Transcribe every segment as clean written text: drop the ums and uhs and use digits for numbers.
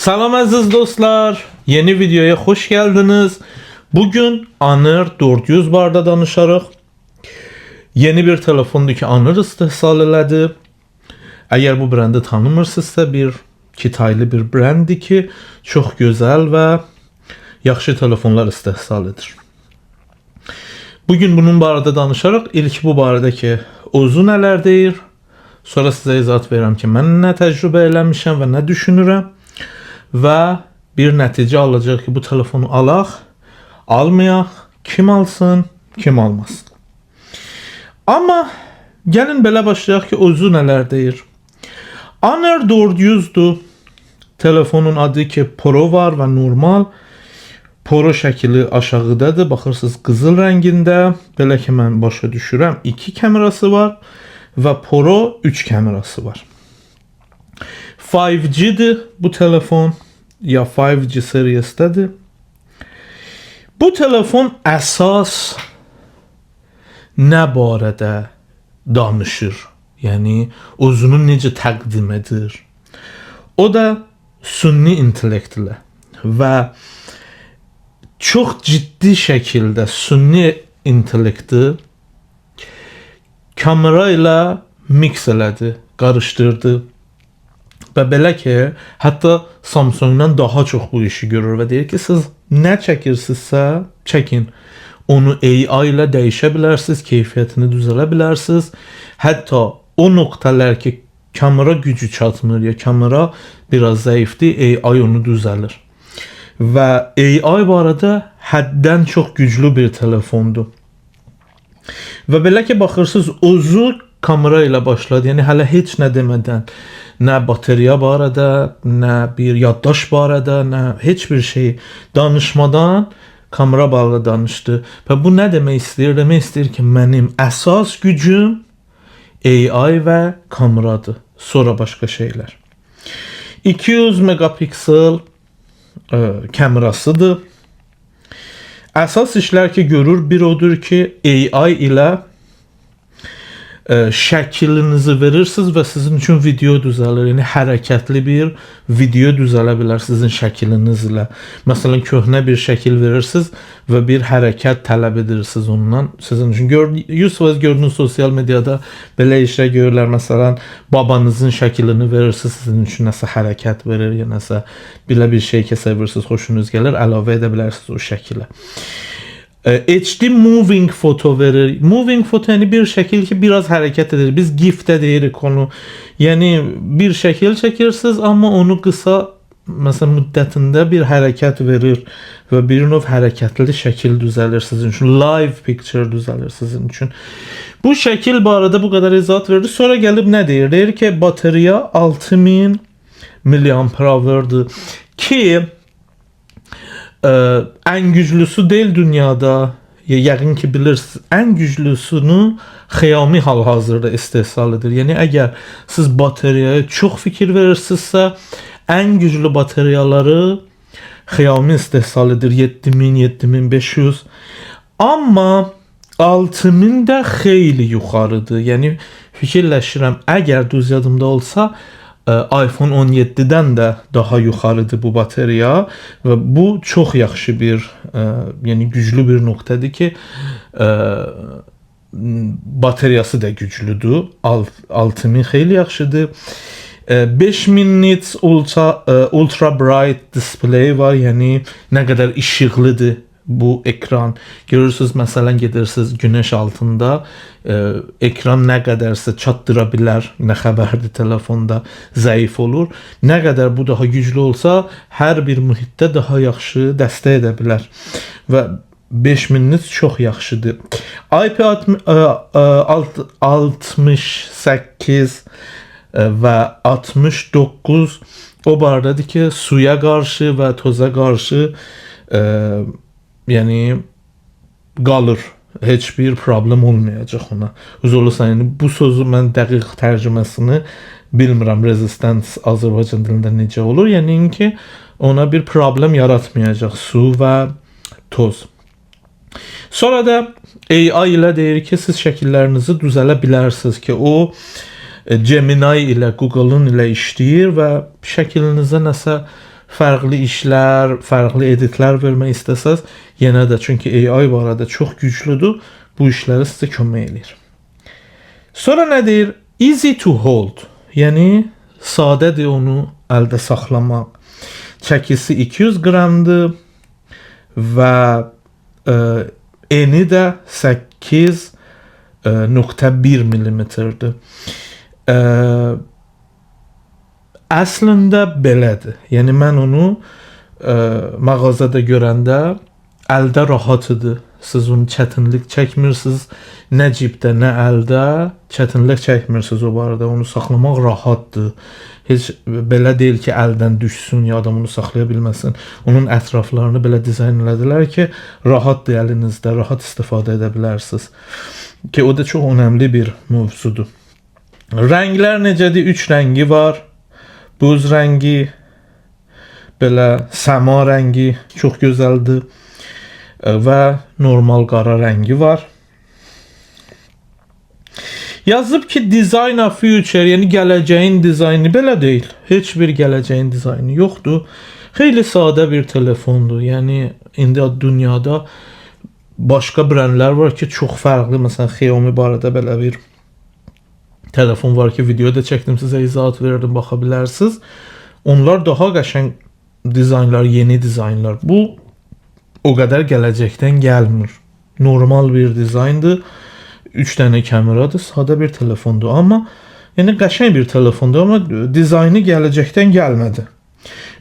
Salam əziz dostlar, yeni videoya xoş gəldiniz. Bugün Honor 400 barədə danışarıq. Yeni bir telefondur ki, Honor istehsal elədi. Əgər bu brendi tanımırsınızsa, bir Kitaylı bir brenddir ki, çox gözəl və yaxşı telefonlar istehsal edir. Bugün bunun barədə danışarıq. İlk bu barədə ki, Ozu nələr deyir, sonra sizə izahat verirəm ki, mən nə təcrübə eləmişəm və nə düşünürəm və bir nəticə alacaq ki, bu telefonu alaq, almayaq, kim alsın, kim almasın. Amma gəlin belə başlayaq ki, Ozu nələr deyir. Honor 400-dür. Telefonun adı ki, Pro var və normal. Pro şəkili aşağıdadır. Baxırsınız, qızıl rəngində. Belə ki, mən başa düşürəm, 2 kamerası var və Pro 3 kamerası var. 5G-dir bu telefon ya 5G seriyasdadır. Bu telefon əsas nə barədə danışır? Yəni özünü necə təqdim edir? O da süni intellektlə və çox ciddi şəkildə süni intellekti kamera ilə mix elədi, qarışdırdı. Və belə ki, hətta Samsungdan daha çox bu işi görür və deyir ki, siz nə çəkirsinizsə, çəkin. Onu AI ilə dəyişə bilərsiniz, keyfiyyətini düzələ bilərsiniz. Hətta o nöqtələr ki, kamera gücü çatmır ya kamera biraz zəifdir, AI onu düzəlir. Və AI barədə həddən çox güclü bir telefondur. Və belə ki, baxırsınız, özü kamera ilə başladı. Yəni hələ heç nə demədən, nə batareya barədə, nə bir yaddaş barədə, nə heç bir şey danışmadan kamera barədə danışdı. Və bu nə demək istəyir? Demək istəyir ki, mənim əsas gücüm AI və kameradır. Sonra başqa şeylər. 200 megapiksel kamerasıdır. Əsas işlər ki görür, bir odur ki, AI ilə şəklinizi verirsiniz və sizin üçün video düzəlir. Yəni hərəkətli bir video düzələ bilər sizin şəklinizlə. Məsələn, köhnə bir şəkil verirsiniz və bir hərəkət tələb edirsiniz ondan. Sizin üçün 100% gördüyünüz, sosial mediada belə işlər görürlər. Məsələn, babanızın şəklini verirsiniz, sizin üçün nəsə hərəkət verir ya nəsə belə bir şey ki sevirsiniz, xoşunuz gəlir, əlavə edə bilərsiniz o şəkilə. HD moving foto verir. Moving foto yəni bir şəkil ki biraz hərəkət edir. Biz GIF də deyirik onu. Yəni bir şəkil çəkirsiniz, amma onu qısa məsələn müddətində bir hərəkət verir və bir növ hərəkətli şəkil düzəlir sizin üçün. Live picture düzəlir sizin üçün. Bu şəkil barədə bu qədər izahat verdi. Sonra gəlib nə deyir? Deyir ki, batareya 6000 mAh-dır ki, ən güclüsü deyil dünyada. Yəqin ki bilirsiniz, ən güclüsünü Xiaomi hal-hazırda istehsal edir. Yəni əgər siz batareyaya çox fikir verirsinizsə, ən güclü batareyaları Xiaomi istehsal edir, 7000, 7500. Amma 6000 də xeyli yuxarıdır. Yəni fikirləşirəm, əgər düz yadımda olsa, iPhone 17-dən də daha yuxarıdır bu batareya və bu çox yaxşı bir, yəni güclü bir nöqtədir ki, batareyası da güclüdür. 6000 xeyli yaxşıdır. 5000 nits ultra bright display var, yəni nə qədər işıqlıdır bu ekran. Görürsüz, məsələn, gedirsiniz günəş altında, ekran nə qədərsə çatdıra bilər, nə xəbərdir telefonda zəif olur. Nə qədər bu daha güclü olsa, hər bir mühitdə daha yaxşı dəstək edə bilər. Və 5000 nits çox yaxşıdır. IP 68 və 69 o barədədir ki, suya qarşı və toza qarşı, yəni qalır. Heç bir problem olmayacaq ona. Üzr olursan, yəni bu sözü mən dəqiq tərcüməsini bilmirəm. Resistance Azərbaycan dilində necə olur? Yəni ki, ona bir problem yaratmayacaq su və toz. Sonra da AI ilə deyir ki, siz şəkillərinizi düzələ bilərsiniz ki, o Gemini ilə, Google-un ilə işləyir və şəklinizə nəsə fərqli işlər, fərqli editlər vermək istəsəz, yenə də çünki AI barədə çox güclüdür, bu işləri sizə kömək eləyir. Sonra nə deyir? Easy to hold. Yəni sadədir onu əldə saxlamaq. Çəkisi 200 qramdır və eni də 8.1 millimetrdir. Əslində belədir. Yəni mən onu mağazada görəndə əldə rahat idi. Siz onu çətinlik çəkmirsiniz. Nə cibdə, nə əldə çətinlik çəkmirsiniz o barədə. Onu saxlamaq rahatdır. Heç belə deyil ki, əldən düşsün ya adam onu saxlaya bilməsin. Onun ətraflarını belə dizayn elədilər ki, rahatdır əlinizdə, rahat istifadə edə bilərsiniz. Ki o da çox önəmli bir mövzudur. Rənglər necədir? 3 rəngi var. Buz rəngi, belə səma rəngi çox gözəldir və normal qara rəngi var. Yazıb ki, Design of Future, yəni gələcəyin dizaynı belə deyil. Heç bir gələcəyin dizaynı yoxdur. Xeyli sadə bir telefondur. Yəni indi dünyada başqa brendlər var ki, çox fərqli. Məsələn, Xiaomi barədə belə bir telefon var ki, video da çəkdim, sizə izahat verirdim, baxa bilərsiniz. Onlar daha qəşəng dizaynlar, yeni dizaynlar. Bu o qədər gələcəkdən gəlmir. Normal bir dizayndır. 3 dənə kameradır, sadə bir telefondur. Amma yəni qəşəng bir telefondur, amma dizaynı gələcəkdən gəlmədi.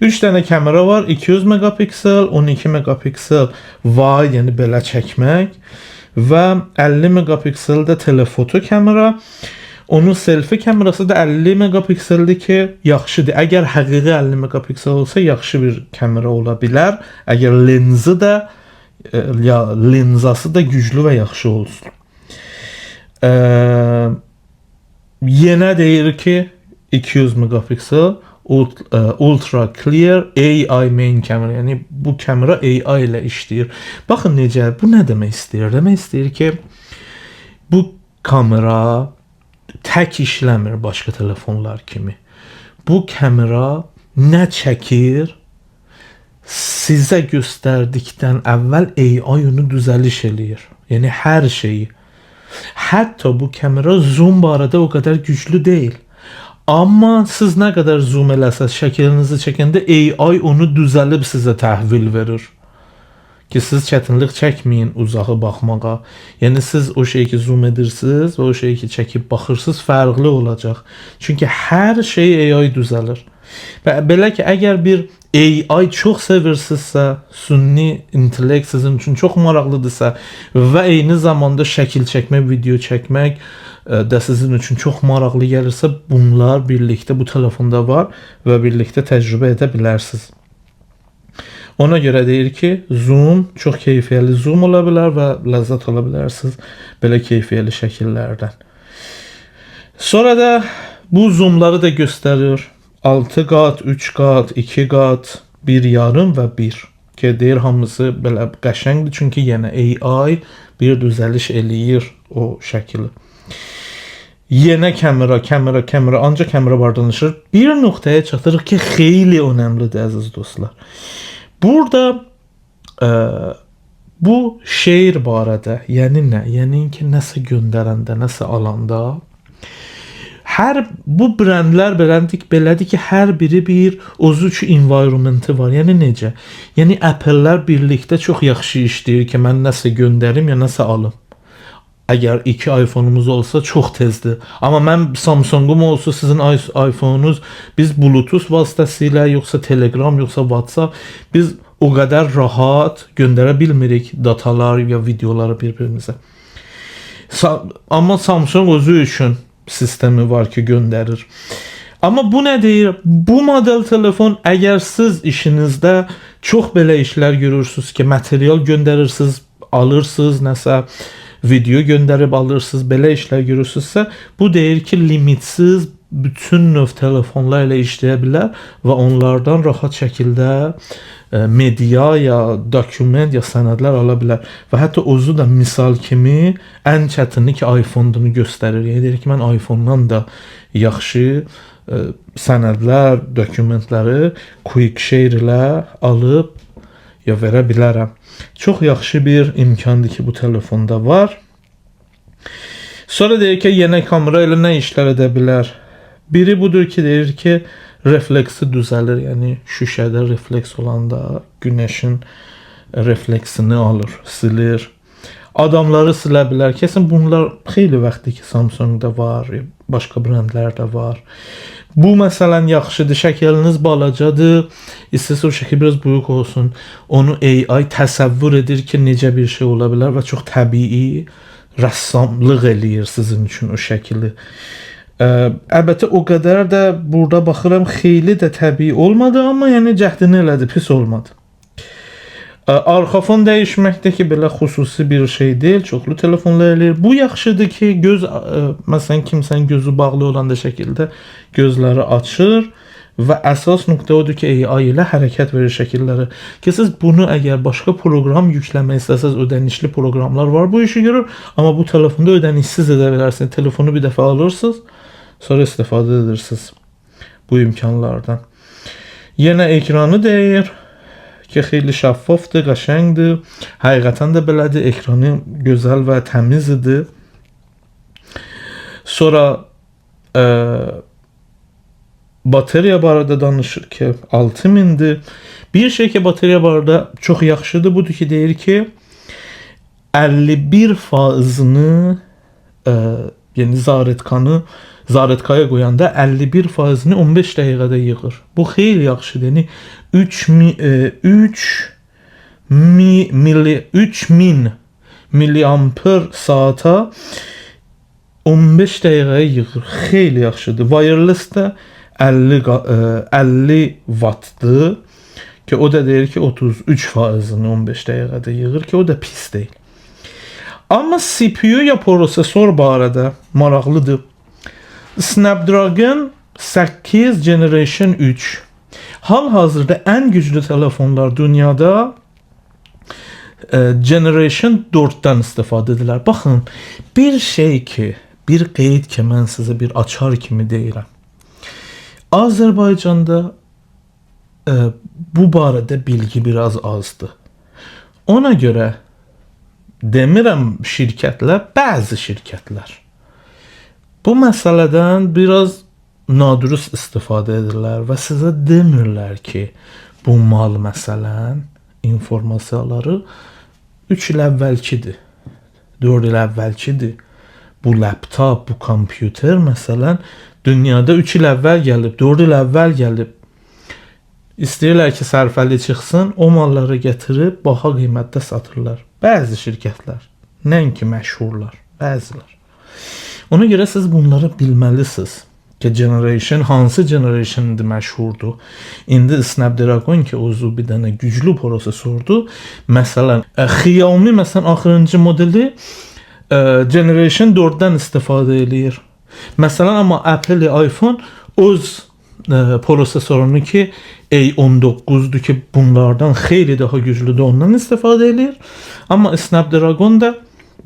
3 dənə kamera var, 200 megapiksel, 12 megapiksel wide, yəni belə çəkmək və 50 megapiksel də telefoto kamera. Onun selfie kamerası da 50 megapikseldir ki, yaxşıdır. Əgər həqiqi 50 megapiksel olsa, yaxşı bir kamera ola bilər. Əgər lenzi də ya linzası da güclü və yaxşı olsun. Yenə deyir ki, 200 megapiksel ultra clear AI main kamera. Yəni bu kamera AI ilə işləyir. Baxın necə, bu nə demək istəyir? Demək istəyir ki, bu kamera tək işləmir başqa telefonlar kimi. Bu kamera nə çəkir? Sizə göstərdikdən əvvəl AI onu düzəliş eləyir. Yəni hər şeyi. Hətta bu kamera zoom barədə o qədər güclü deyil. Amma siz nə qədər zoom eləsəz, şəklinizi çəkəndə AI onu düzəlib sizə təhvil verir. Ki siz çətinlik çəkməyin uzağı baxmağa. Yəni siz o şeyi ki zoom edirsiniz və o şeyi ki çəkib baxırsınız fərqli olacaq. Çünki hər şey AI düzəlir. Və belə ki, əgər bir AI çox sevirsinizsə, süni intellekt sizin üçün çox maraqlıdırsa və eyni zamanda şəkil çəkmək, video çəkmək də sizin üçün çox maraqlı gəlirsə, bunlar birlikdə bu telefonda var və birlikdə təcrübə edə bilərsiniz. Ona görə deyir ki, zoom çox keyfiyyətli zoom ola bilər və ləzzət ala bilərsiniz belə keyfiyyətli şəkillərdən. Sonra da bu zoomları da göstərir. 6 qat, 3 qat, 2 qat, 1 yarım və 1. Ki deyir hamısı belə qəşəngdir çünki yenə AI bir düzəliş eləyir o şəkili. Yenə kamera, kamera, kamera, ancaq kamera var danışır. Bir nöqtəyə çatırıq ki, xeyli önəmlidir əziz dostlar. Burada bu share barədə, yəni nə? Yəni ki, nəsə göndərəndə, nəsə alanda hər bu brendlər belədir, belədir ki, hər biri bir özü üçün environmenti var. Yəni necə? Yəni Apple-lər birlikdə çox yaxşı işləyir ki, mən nəsə göndərim ya nəsə alım. Əgər iki iPhone-umuz olsa çox tezdir. Amma mən Samsung-um olsa, sizin iPhone-unuz, biz Bluetooth vasitəsilə, yoxsa Telegram, yoxsa WhatsApp, biz o qədər rahat göndərə bilmirik datalar ya videoları bir-birimizə. Amma Samsung özü üçün sistemi var ki, göndərir. Amma bu nə deyir? Bu model telefon əgər siz işinizdə çox belə işlər görürsüz ki, material göndərirsiniz, alırsınız, nəsə video göndərib alırsınız, belə işlər görürsünüzsə, bu deyir ki, limitsiz bütün növ telefonlar ilə işləyə bilər və onlardan rahat şəkildə media ya dokument ya sənədlər ala bilər. Və hətta özü də misal kimi ən çətini ki iPhone-unu göstərir. Yəni deyir ki, mən iPhone-dan da yaxşı sənədlər, dokumentləri Quick Share ilə alıb ya verə bilərəm. Çox yaxşı bir imkandır ki, bu telefonda var. Sonra deyir ki, yenə kamera ilə nə işlər edə bilər? Biri budur ki, deyir ki, refleksi düzəlir. Yəni şüşədə refleks olanda günəşin refleksini alır, silir. Adamları silə bilər. Kesin bunlar xeyli vaxtdır ki, Samsung-da var, başqa brendlərdə var. Bu məsələn yaxşıdır. Şəkliniz balacadır. İstəsə o şəkil biraz böyük olsun. Onu AI təsəvvür edir ki, necə bir şey ola bilər və çox təbii rəssamlıq eləyir sizin üçün o şəkili. Əlbəttə o qədər də burada baxıram xeyli də təbii olmadı, amma yəni cəhdini elədi, pis olmadı. Arxa fon dəyişməkdə ki, belə xüsusi bir şey deyil, çoxlu telefonlar eləyir. Bu yaxşıdır ki, göz məsələn kimsənin gözü bağlı olanda şəkildə gözləri açır və əsas nöqtə odur ki, AI ilə hərəkət verir şəkilləri. Ki siz bunu əgər başqa proqram yükləmək istəsəz, ödənişli proqramlar var, bu işi görür, amma bu telefonda ödənişsiz edə bilərsiniz. Telefonu bir dəfə alırsınız, sonra istifadə edirsiniz bu imkanlardan. Yenə ekranı deyir ki, xeyli şəffafdır, qəşəngdir. Həqiqətən də belədir. Ekranı gözəl və təmiz idi. Sonra bateriya barədə danışır ki, 6000-dir. Bir şey ki, bateriya barədə çox yaxşıdır, budur ki, deyir ki, 51%-ni yəni zaretkanı zaretkaya qoyanda 51%-ni 15 dəqiqədə yığır. Bu xeyli yaxşıdır. Yəni 3000 miliamper saata 15 dəqiqəyə yığır. Xeyli yaxşıdır. Wireless də 50 wattdır ki, o da deyir ki, 33%-ni 15 dəqiqədə yığır ki, o da pis deyil. Amma CPU ya prosesor barədə maraqlıdır. Snapdragon 8 Generation 3. Hal-hazırda ən güclü telefonlar dünyada Generation 4-dən istifadə edirlər. Baxın, bir şey ki, bir qeyd ki, mən sizə bir açar kimi deyirəm. Azərbaycanda bu barədə bilgi biraz azdır. Ona görə demirəm şirkətlər, bəzi şirkətlər bu məsələdən biraz nadürüst istifadə edirlər və sizə demirlər ki, bu mal məsələn informasiyaları 3 il əvvəlkidir, 4 il əvvəlkidir. Bu laptop, bu kompüter məsələn dünyada 3 il əvvəl gəlib, 4 il əvvəl gəlib. İstəyirlər ki, sərfəli çıxsın, o malları gətirib baha qiymətdə satırlar. Bəzi şirkətlər, nəinki məşhurlar, bəzilər. Ona görə siz bunları bilməlisiniz ki, generation hansı generation'dır məşhurdur. İndi Snapdragon ki, o bir dənə güclü prosesordur. Məsələn, Xiaomi məsələn axırıncı modeli Generation 4-dən istifadə eləyir. Məsələn, amma Apple iPhone öz prosesorunu ki A19-dur ki, bunlardan xeyli daha güclüdür, ondan istifadə eləyir. Amma Snapdragon da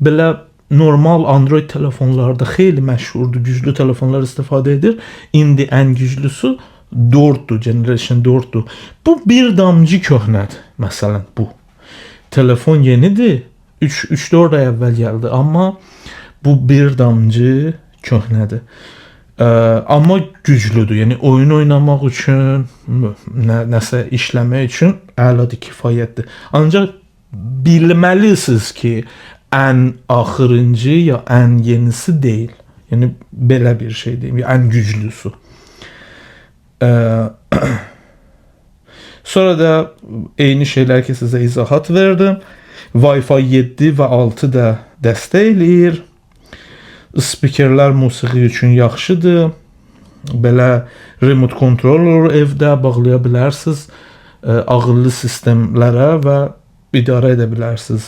belə normal Android telefonlarda xeyli məşhurdur, güclü telefonlar istifadə edir. İndi ən güclüsü 4-dür, Generation 4-dür. Bu bir damcı köhnədir, məsələn bu. Telefon yenidir. 3-4 ay əvvəl gəldi, amma bu bir damcı köhnədir. Amma güclüdür. Yəni oyun oynamaq üçün, nəsə işləmək üçün əladır, kifayətdir. Ancaq bilməlisiniz ki, ən axırıncı ya ən yenisi deyil. Yəni belə bir şey deyim, ən güclüsü. Sonra da eyni şeylər ki sizə izahat verdim. Wi-Fi 7 və 6 da dəstək eləyir. Spikerlər musiqi üçün yaxşıdır. Belə remote controller evdə bağlaya bilərsiniz ağıllı sistemlərə və idarə edə bilərsiniz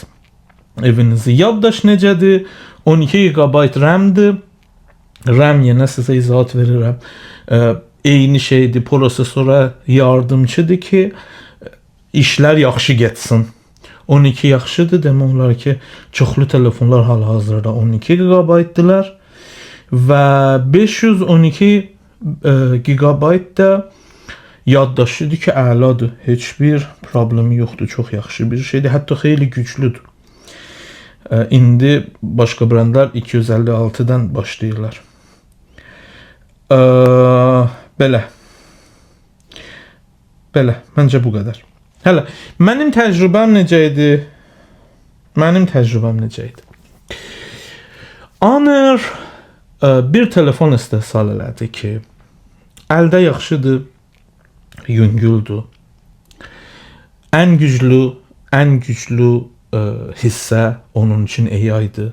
evinizi. Yaddaş necədir? 12 GB RAM-dir. RAM yenə sizə izahat verirəm. Eyni şeydir, prosesora yardımçıdır ki, işlər yaxşı getsin. 12 yaxşıdır, demək olar ki, çoxlu telefonlar hal-hazırda 12 GB-dırlar və 512 GB da yaddaşıdır ki, əladır. Heç bir problemi yoxdur. Çox yaxşı bir şeydir. Hətta xeyli güclüdür. İndi başqa brendlər 256-dan başlayırlar. Belə. Belə, məncə bu qədər. Hələ mənim təcrübəm necə idi? Mənim təcrübəm necə idi? Honor bir telefon istehsal elədi ki, əldə yaxşıdır, yüngüldür. Ən güclü hissə onun üçün AI-dır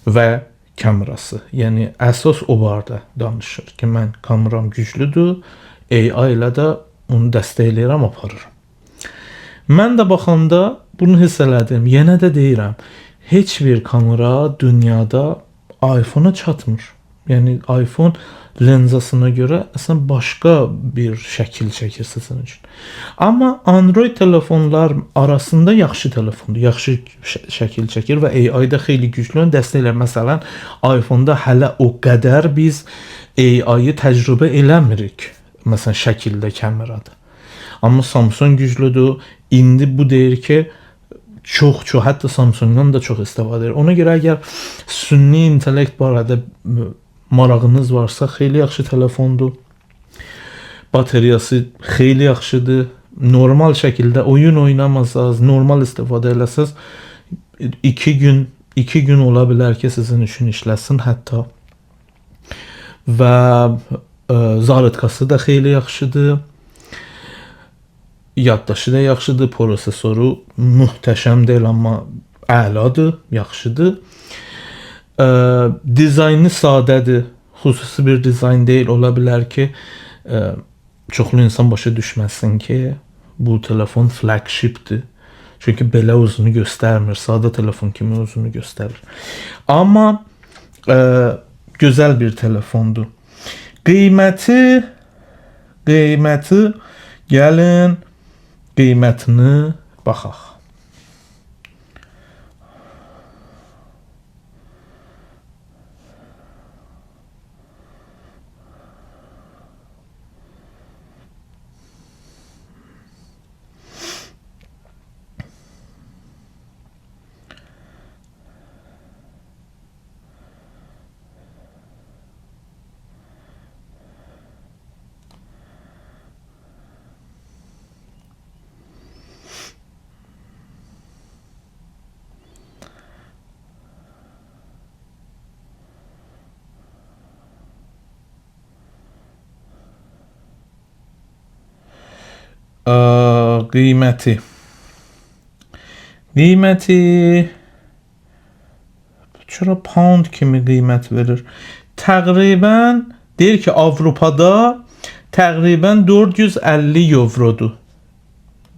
və kamerası. Yəni əsas o barədə danışır ki, mən kameram güclüdür, AI ilə də onu dəstəkləyirəm, aparıram. Mən də baxanda bunu hiss elədim. Yenə də deyirəm, heç bir kamera dünyada iPhone-a çatmır. Yəni iPhone lenzasına görə əslində başqa bir şəkil çəkir sizin üçün. Amma Android telefonlar arasında yaxşı telefondur. Yaxşı şəkil çəkir və AI-da xeyli güclü dəstəkləyir. Məsələn, iPhone-da hələ o qədər biz AI-yı təcrübə eləmirik. Məsələn, şəkildə, kamerada. Amma Samsung güclüdür. İndi bu deyir ki, çox, hətta Samsungdan da çox istifadə edir. Ona görə əgər süni intellekt barədə marağınız varsa, xeyli yaxşı telefondur. Bateriyası xeyli yaxşıdır. Normal şəkildə oyun oynamasanız, normal istifadə eləsəz 2 gün ola bilər ki, sizin üçün işləsin hətta. Və zaryadkası da xeyli yaxşıdır. Yaddaşı da yaxşıdır, prosesoru möhtəşəm deyil, amma əladır, yaxşıdır. Dizaynı sadədir, xüsusi bir dizayn deyil. Ola bilər ki, çoxlu insan başa düşməsin ki, bu telefon flagshipdir. Çünki belə özünü göstərmir, sadə telefon kimi özünü göstərir. Amma gözəl bir telefondur. Qiyməti gəlin qiymətini baxaq. Qiyməti çura pound kimi qiymət verir. Təqribən deyir ki, Avropada təqribən 450 avrodur.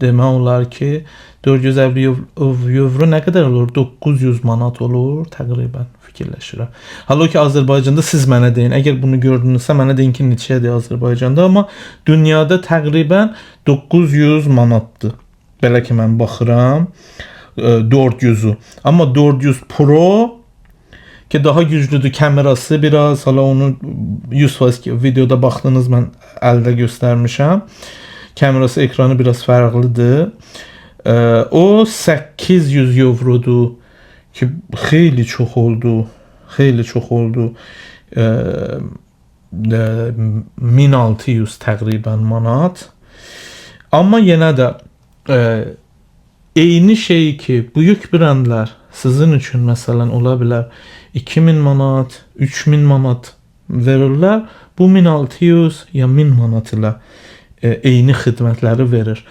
Demək olar ki, 450 avro nə qədər olur? 900 manat olur təqribən, fikirləşirəm. Halbuki Azərbaycanda siz mənə deyin, əgər bunu gördünüzsə mənə deyin ki, neçədir Azərbaycanda, amma dünyada təqribən 900 manatdır. Belə ki mən baxıram 400-ü. Amma 400 Pro ki daha güclüdür kamerası biraz, hala onu 100% ki videoda baxdınız, mən əldə göstərmişəm. Kamerası, ekranı biraz fərqlidir. O 800 avrodur ki xeyli çox oldu. Xeyli çox oldu. 1600 təqribən manat. Amma yenə də eyni şey ki, böyük brendlər sizin üçün məsələn ola bilər 2000 manat, 3000 manat verirlər. Bu 1600 ya 1000 manat ilə eyni xidmətləri verir.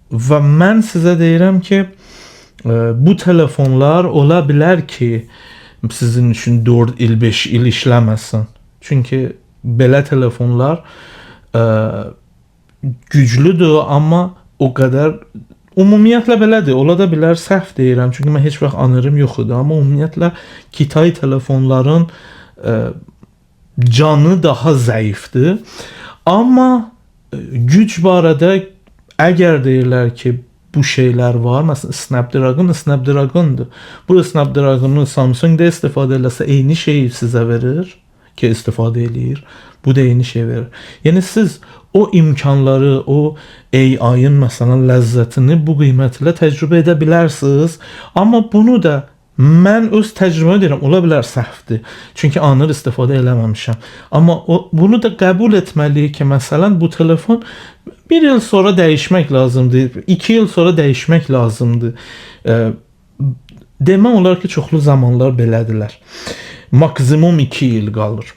Və mən sizə deyirəm ki, bu telefonlar ola bilər ki, sizin üçün 4 il, 5 il işləməsin. Çünki belə telefonlar güclüdür, amma o qədər ümumiyyətlə belədir. Ola da bilər, səhv deyirəm, çünki mən heç vaxt Honor'ım yox idi, amma ümumiyyətlə Kitay telefonların canı daha zəifdir. Amma güc barədə əgər deyirlər ki, bu şeylər var, məsələn Snapdragon Snapdragondur. Bu Snapdragonu Samsung da istifadə eləsə eyni şeyi sizə verir. ki istifadə eləyir, bu da eyni şey verir. Yəni siz o imkanları, o AI-ın məsələn ləzzətini bu qiymətlə təcrübə edə bilərsiniz. Amma bunu da mən öz təcrübəmə deyirəm, ola bilər səhvdir. Çünki Honor istifadə eləməmişəm. Amma bunu da qəbul etməliyik ki, məsələn bu telefon bir il sonra dəyişmək lazımdır, 2 il sonra dəyişmək lazımdır. Demək olar ki, çoxlu zamanlar belədirlər. Maksimum 2 il qalır.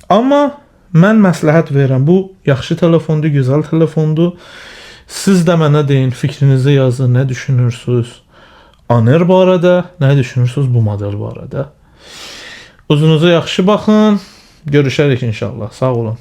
Amma mən məsləhət verirəm. Bu yaxşı telefondur, gözəl telefondur. Siz də mənə deyin, fikrinizi yazın, nə düşünürsüz? Honor barədə, nə düşünürsüz bu model barədə? Özünüzə yaxşı baxın. Görüşərik inşallah. Sağ olun.